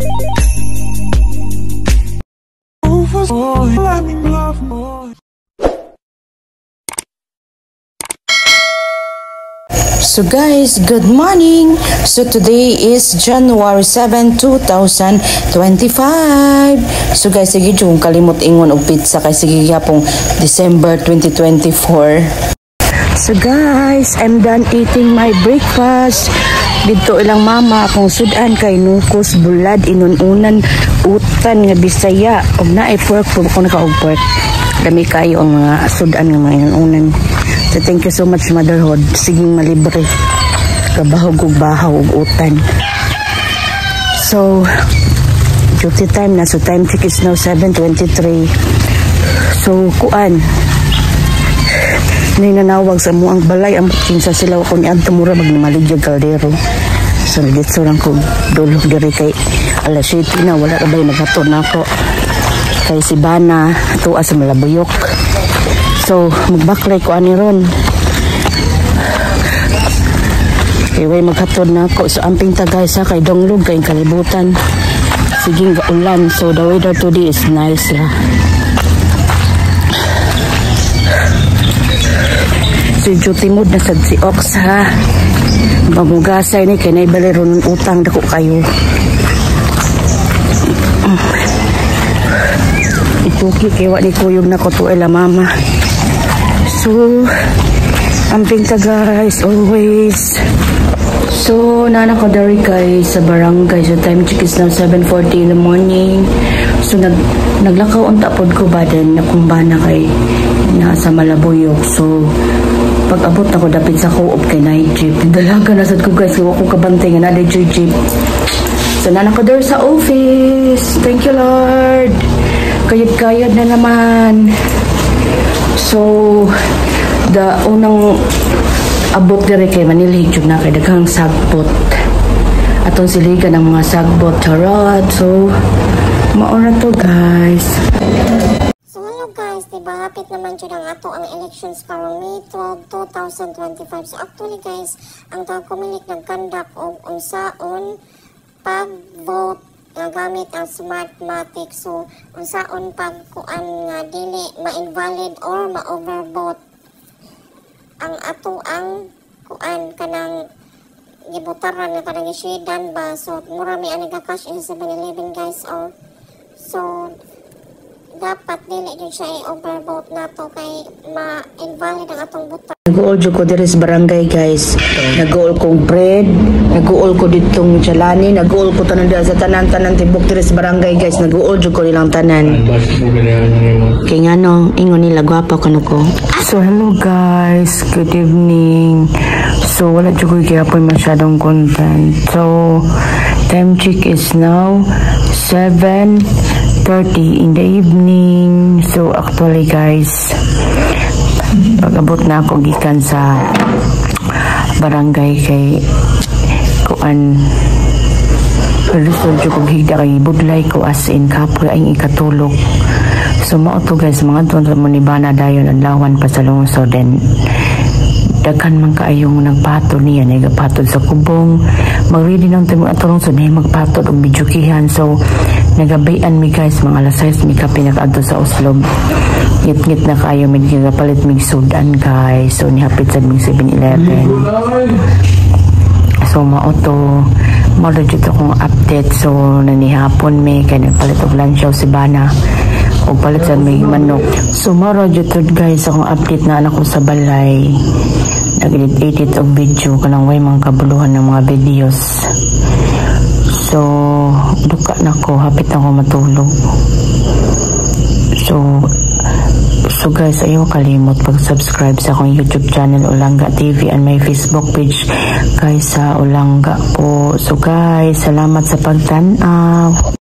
So guys, good morning! So today is January 7, 2025. So guys, sige jud kalimot ingon og pizza kay sige gyapong December 2024. So guys, I'm done eating my breakfast. Dito ilang mama akong sudan kay nukos, bulad, inununan, utan nga Bisaya. Og naay pork po ko naka og pork. Dami kayo ang mga sudan nga mga inununan. So thank you so much, motherhood. Siging malibre. Kabahog og bahaw og utan. So duty time na. So time check is now 7:23. So kuan ni nanawag sa mo ang balay ang kinsa sila ko ni adto mura magnamaligya kaldero. So dito lang ko dulog diri kay alas 7 na, wala ra bay maghatod nako kay si Bana tuwa sa Malabuyok. So magbaklay ko ani ron kay way maghatod nako. So amping ta guys ha, kay donglog kay kalibutan, sige ulan. So the weather today is nice ra. So duty mode na sad si Ox ha. Mamugasay ni kay naibali ron ng utang dako kayo. Ituki kay wa ni kuyog na ko tuela mama. So amping ta guys always. So nana ko diri guys sa barangay. So time check is now 7:40 in the morning. So naglakaw unta pod ko ba then akong bana kay nasa Malabuyok. So pag abot ako dapit sa co-op kay night jeep. Dalaga na sad ko guys, wa ko kabantay nga naa jeep. So nana ko there sa office. Thank you Lord. Kayod-kayod na naman. So the unang abot dire kay manilhig jud na kay daghang sagbot. Atong siligan ang mga sagbot charot. So maora to guys. So hello guys, diba hapit naman jud ang ato ang elections karong May 12, 2025. So actually guys, ang Comelec nag-conduct og unsaon pag-vote nga gamit ang Smartmatic. So unsaon pagkuan nga dili ma-invalid or ma-overvote ang ato ang kuan kanang gibutaran nga kanang gishidan ba. So mura mi ang nagka-cash in sa 7-Eleven guys or so dapat dili jud siya i-overvote nato kay ma-invalid ang atong buta. Nag-uol jud ko diri sa barangay guys. Nag-uol kong bread, nag-uol ko ditong chalani, nag-uol ko tanan dira sa tanan-tanan tibok diri sa barangay guys. Nag-uol jud ko nilang tanan. Kay ngano, ingon nila gwapa kuno ko. So hello guys, good evening. So wala jud ko gihapon masyadong content. So time check is now 7:30 in the evening. So actually guys, pag-abot na ako gikan sa barangay kay kuan lisod jud kog higda kay budlay ko as in kapoy ay ikatulog. So mao to guys, mga tuon mo ni bana dayon adlawan pa sa lungsod, then daghan man kaayong nagpatod niya, nagapatod sa kubong, mag-ready ng timo ato lungsod na magpatod og bidyukihan. So nagabayan mi guys, mga alas 6 mi kape nakaadto sa Oslob. Ngit-ngit na kayo mi nagapalit mig sudan guys. So nihapit sad mig 7-Eleven. So mao to, mao jud akong update. So nanihapon mi kay nagpalit og lunch si Bana og palit sad mig manok. So mao jud to guys akong update na anak ko sa balay. Nag-edit og video kanang way mga kabuluhan ng mga videos. So duka na ko, hapit na ko matulog. So guys, ayaw kalimot pag-subscribe sa akong YouTube channel Olangga TV and my Facebook page guys sa Olangga po. So guys, salamat sa pagtan-aw.